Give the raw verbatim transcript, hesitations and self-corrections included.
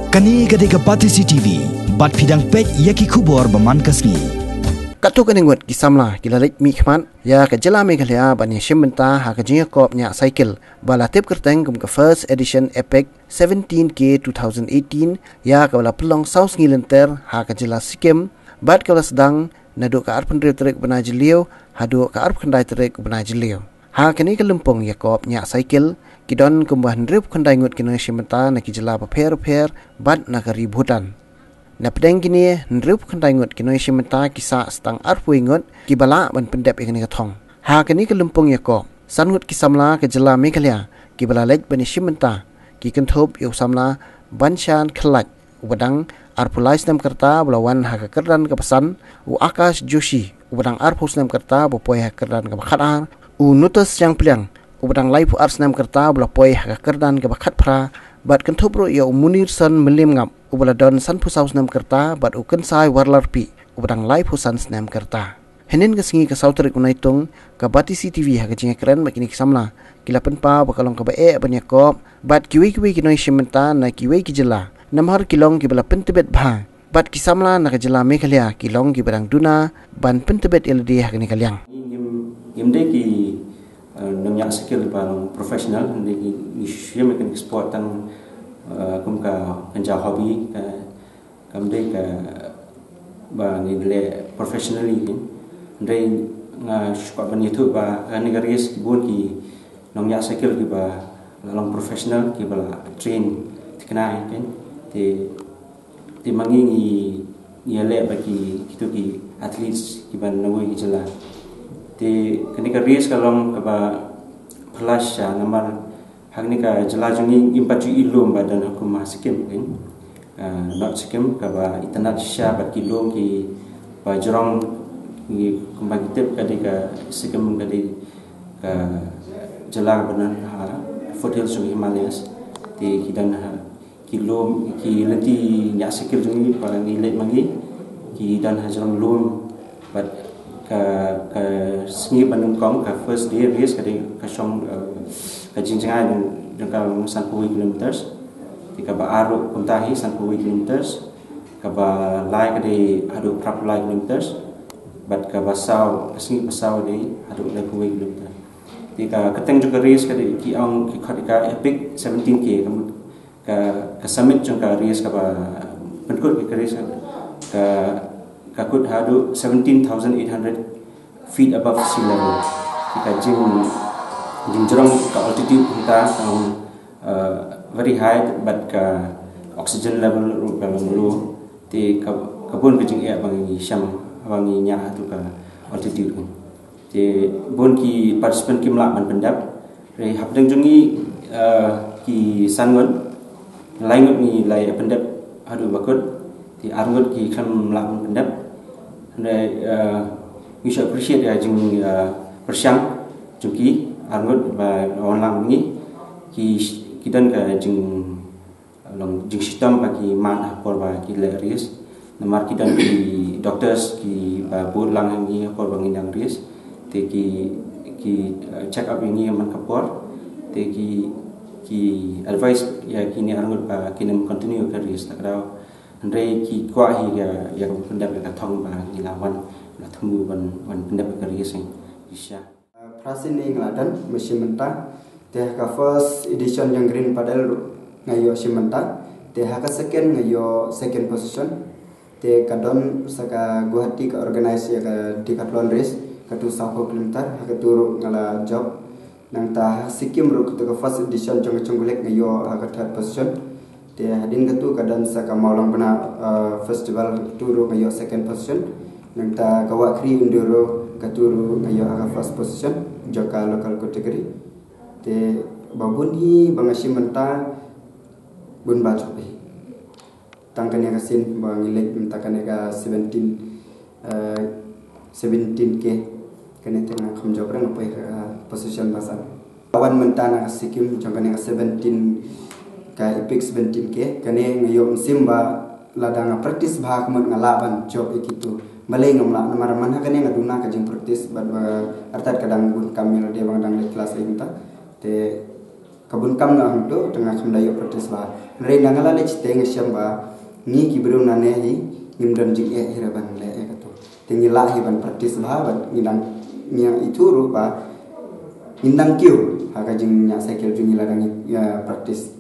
Kane ka dei ka Batesi T V, bad phi dang peit ïa ki khubor ba man ka sngi. Katto katne ngut ki samla ki la leit mihkhmat ïa ka jylla Meghalaya ban ïashim bynta ha ka jingïakop ñiah cycle ba la tip kyrteng kum ka First Edition Epic seventeen K two thousand eighteen, ïa kaba la pynlong saw sngi lynter ha ka jylla Sikkim, bad kaba la sdang naduh ka arphew hynriew tarik u bnai Jylliew haduh ka arphew khyndai tarik u bnai Jylliew. Ha kane ka lympung ïakop ñiah cycle ki don kumba hynriewphew khyndai ngut ki nongïashim bynta na ki jylla bapher bapher bad na ka ri Bhutan. Napdeng kine hynriewphew khyndai ngut ki nongïashim bynta ki sah tang arphew ngut kiba lah ban pyndep ïa kane ka thong. Ha kane ka lympung ïakop, san ngut ki samla ka jylla Meghalaya kiba la leit ban ïashim bynta, ki kynthup ïa u samla Banshan Khlait uba dang arphew lai snem ka rta uba la wan ha ka kyrdan kaba san, u Akash Joshi uba dang arphew snem ka rta uba poi ha ka kyrdan kaba khatar, u Nutas Shangpliang uba dang laiphew ar snem ka rta uba la poi ha ka kyrdan kaba khatphra, bad kynthup ruh ïa u Munirson Mylliem Ngap uba la don sanphew saw snem ka rta, bad u Kynsai Warlarpih uba dang laiphew san snem ka rta. Hynnin ka sngi ka saw tarik u Naitung, ka Batesi T V ha ka jingïakren bad kine ki samla ki la pynpaw ba ka long kaba eh ban ïakop bad kiwei kiwei ki nongïashim bynta na kiwei ki jylla, namar ki long kiba la pyntbit bha bad ki samla na ka jylla Meghalaya ki long kiba dang duna ban pyntbit ïa lade ha kane ka liang. Ngim, ngim dei ki, eh, nongñiah cycle ba long professional, ngim dei ki, ngi shim ïa kane ka sport tang, eh, kum ka kynja hobby, ka, kam dei kaba ngi leh professionally, kan. Hynrei nga shu kwah ban ïathuh ba kane ka race ki bun ki nongñiah cycle kiba la long professional, kiba la train thikna, kan. Te, te ma ngi ngi, ngi ïaleh bad ki, kito ki athletes kiba na kawei ki jylla. Te kane ka race ka long kaba phylla shisha namar ha kane ka jylla jong ngi ngim pat ju i lum ba don ha kum ha Sikkim, kan. Ah, North Sikkim kaba itynnad shisha bad ki lum kiba jrong, ngi kumba ngi tip ka dei ka Sikkim ka dei ka jylla kaba don ha foothills jong Himalayas. Te ki don ha ki lum, ki lynti ñiah cycle jong ngi ba ngi leit ma ngi, ki don ha jrong lum. Bad ka, ka sngi ba nyngkong, ka first day race, ka dei ka shong, eh, ka jingjngai jong, jong ka long sanphew kilometers. Te kaba ar ruh kumta hi sanphew kilometers. Kaba lai ka dei haduh phraphew kilometers. Bad kaba saw, ka sngi ba saw dei haduh laiphew kilometers. Te ka kyrteng jong ka race ka dei ki ong ki khot ka Epic seventeen K, ka mut ka, ka summit jong ka race kaba pynkut ka race ka, ka, ka kut haduh seventeen thousand eight hundred feet above sea level. Ka jing, jingjrong ka altitude kita, um, uh, very high, bad ka oxygen level ruh ka long low. Te ka, ka bun ka jingeh ba ngi shem ba ngi ñiah ha tu ka altitude. Te bun ki participant kim lah ban pyndep. Hynrei hapdeng jong ngi, eh, ki san ngut, lai ngut ngi la ïa pyndep haduh ba kut, te ar ngut ki khlem lah ban pyndep. Hynrei, eh, ngi shu appreciate ïa jing, eh, pyrshang jong ki ar ngut ba wan lang ngi, ki, ki don ka jing long jingshitom ba ki mad ha por ba ki leh race. Namar ki don ki doctors kiba bud lang ha ngi ha por ba ngin ïa race. Te ki, ki, eh, check up ïa ngi man ka por. Te ki, ki advice ïa kine ar ngut ba kin ym continue ka race ta ka daw. Hynrei ki kwah hi ïa, ïa ka pyndep ïa ka thong ba ngi la wan, la thmu ban, ban pyndep ïa ka race. Isha. Phra sien nga la don, nga shim bynta. Te ha ka first edition jong Green Paddle ruh nga ïoh shim bynta. Te ha ka second nga ïoh second position. Te ka don sa ka Guwahati ka organize ïa ka decathlon race, katu saw kilometer, ha katu ruh nga la jop. Nangta ha Sikkim ruh katu ka first edition jong ka Chongkulik nga ïoh ha ka third position. Te hadien katu ka don sa ka Mawlangbyna, uh, festival, tu ruh nga ïoh second position. Nangta ka Wahkhri Enduro katu ruh nga ïoh ha ka first position jong ka local category. Te ba bun hi ba nga shim bynta bun ba jop hi. Tang kane ka sien ba ngi leit mynta kane ka seventeen, eh, seventeen K. Kane te nga kham jop rang poi, eh, position ba san. Wan mynta na ka Sikkim jong kane ka seventeen, ka Epic seventeen K. Kane nga ïoh mynsiem ba lada nga practice bha ka mut nga lah ban jop ïa kitu. Balei ngam lah, namar man ha kane nga duna ka jingpractice bad ba artat ka dang bun kam ïa lade ba nga dang leit klas eight mynta. Te Ka bun kam nga hangto, te nga kam da ïoh practice bha. Hynrei na nga la leit shatei nga shem ba ngi ki briew nangne hi ngim don jingeh hi re ban leh ïa kato. Te ngi lah hi ban practice bha, bad ngi dang, ngi ithuh ruh ba ngin dang kiew ha ka jingñiah cycle jong ngi lada ngi, ïa, practice.